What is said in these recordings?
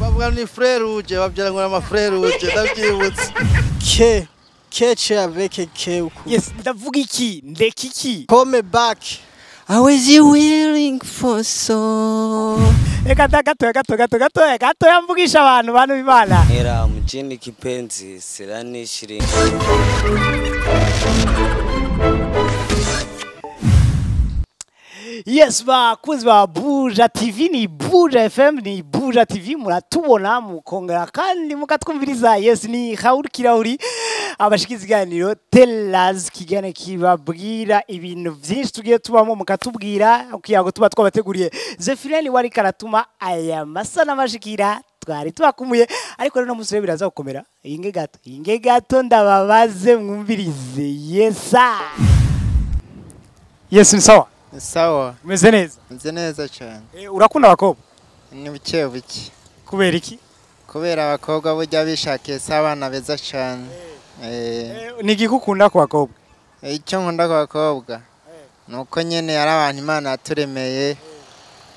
Bavuga ni frère uje babyara ngo ama frère uje ndabyibutse. Ke keche avec ke uku. Yes, ndavuga iki ndeka iki. Come back. I was you waiting for so. Reka gato gato gato gato gato yamvugisha abantu bantu b'Imana. Era mjini kipenzi sirani shiringi. Yes, bakunzi ba Buja TV ni Buja FM ni Buja TV muratubona mukongera kandi mukatwumviriza. Yes, ni Raoul Kirahuri abashikiza ikiganiro Tellaz kigane kibabwira ibintu byinshi tugiye tubamo mukatubwira kugira tuba twabateguriye. Zefireni wari karatuma aya masa n'amashikira twari tubakumuye, ariko rero no musore biraza gukomera. Inge gato inge gato ndababaze mwumvirize. Yesa yes, ni sawa. Sawa. Umeze neza? Meze neza cyane. Urakunda abakobwa? Ni buke buke. Kubera iki? Kubera abakobwa burya bishakiye abana beza cyane. Ni iki ukunda ku bakobwa? Icyo nkunda ku bakobwa nuko nyene ari abantu Imana yaturemeye.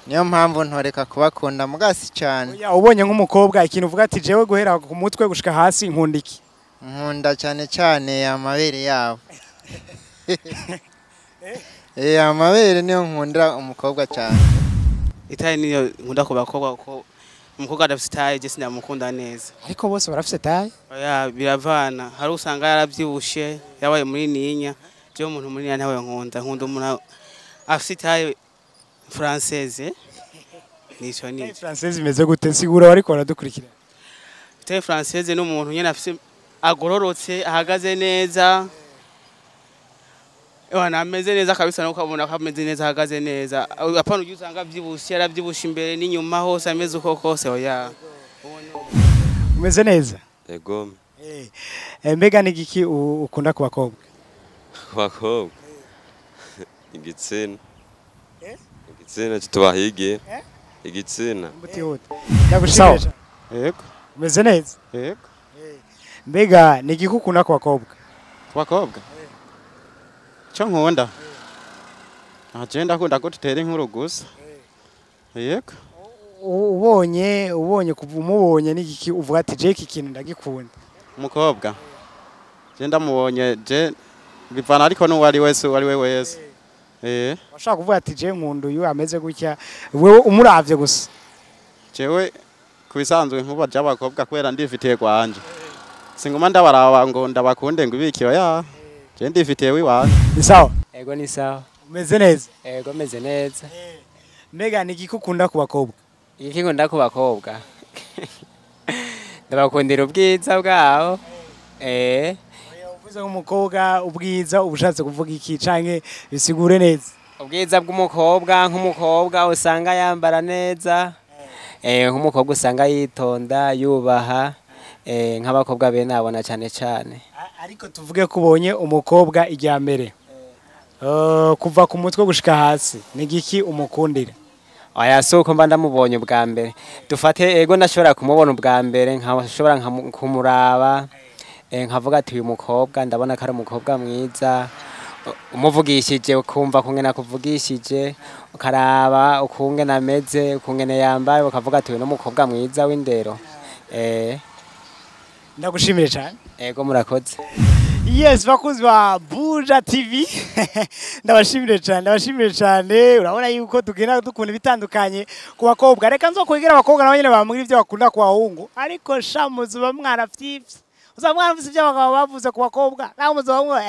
Niyo mpamvu ntoreka kubakunda mugasi cyane. Oya, ubonye nk'umukobwa ikintu uvuga ati jewe guhera ku mutwe gushika hasi nkunda iki? Nkunda cyane cyane amabere yabo. Amabere niyo nkunda umukobwa cyane. Itaye niyo nkunda ku bakobwa kuko umukobwa adafite itaye je sinamukunda neza. Ariko bose barafite taye? Oya, biravana. Hari usanga yaravyibushe yabaye muri ninya. Je umuntu muri ninya ntawe nkunda. Nkunda umuntu afite itaye française. Nico ni. Française imeze gute? Sigura ariko baradukurikira. Itaye française ni umuntu nyene afite agororotse ahagaze neza. Ewana ameze neza kabisa nuko abona ko ameze neza ahagaze neza. Apana ujye usanga avyibushe yaravyibushe imbere n'inyuma hose ameze uko kose. Oya. Umeze neza? Yego. Mbega ni igiki ukunda ku bakobwa? Ku bakobwa? Igitsina. Igitsina tubahigiye. Igitsina. Mutihuta. Ndagushimira. Yego. Umeze neza? Yego. Mbega ni igiki ukunda ku bakobwa? Ku bakobwa? Cyo nkunda. Aje ndakunda ko tutera inkuru gusa. Yego. Ubonye kuva umubonye n'igiki uvuga ati je iki kintu ndagikunda. Umukobwa. Je ndamubonye je bivana ariko n'uwari wese uwari we wese. Washaka kuvuga ati je nkunda uyu ameze gutya wewe umuravye gusa. Jewe kubisanzwe nkuba j'abakobwa kwera ndifitiye kwanje. Singuma ndabaraba ngo ndabakunde ngo ibikiyo ya. Je ndifitiye wiwanje. Ni sawa? Ego ni sawa. Umeze neza? Ego meze neza. Mbega ni igiki ukunda ku bakobwa? Igiki nkunda ku bakobwa? Ndabakundira ubwiza bwabo. Uvuze nk'umukobwa ubwiza ubushatse kuvuga iki canke bisigure neza? Ubwiza bw'umukobwa nk'umukobwa usanga yambara neza. Nk'umukobwa usanga yitonda yubaha. Nk'abakobwa be nabona cyane cyane. Ariko tuvuge ko ubonye umukobwa ijya mbere kuva ku mutwe gushika hasi ni igiki umukundira? Oya, si uko mba ndamubonye ubwa mbere. Dufate ego ndashobora kumubona ubwa mbere nkashobora kumuraba nkavuga ati uyu mukobwa ndabona ko ari umukobwa mwiza. Umuvugishije ukumva kungena kuvugishije ukaraba ukungena ameze ukungene yambaye ukavuga ati uyu ni umukobwa mwiza w'indero. Ndagushimire cyane. Ego murakoze. Yes, bakunzi ba Buja TV. Ndabashimire cyane, ndabashimire cyane. Urabona yuko tugenda dukunda ibitandukanye ku bakobwa. Reka nzokwegera abakobwa nabo nyene bambwira ivyo bakunda ku bahungu. Ariko sha muzuba mwana fyifye. Uza mwana mfise ivyo abagabo bavuze ku bakobwa. Naho muzuba mwe.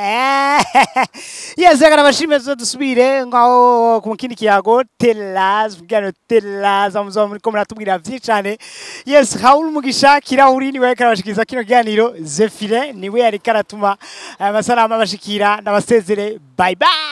Yes, reka ndabashimire dusubire ngaho ku kindi kiyago Tellaz, kugira Tellaz muzuba muri ko muratubwira vyinshi cyane. Yes, Raoul Mugisha Kirahuri niwe karabashikiza kino kiganiro. Zefire niwe yari karatuma aya masalamu abashikira. Ndabasezere. Bye bye.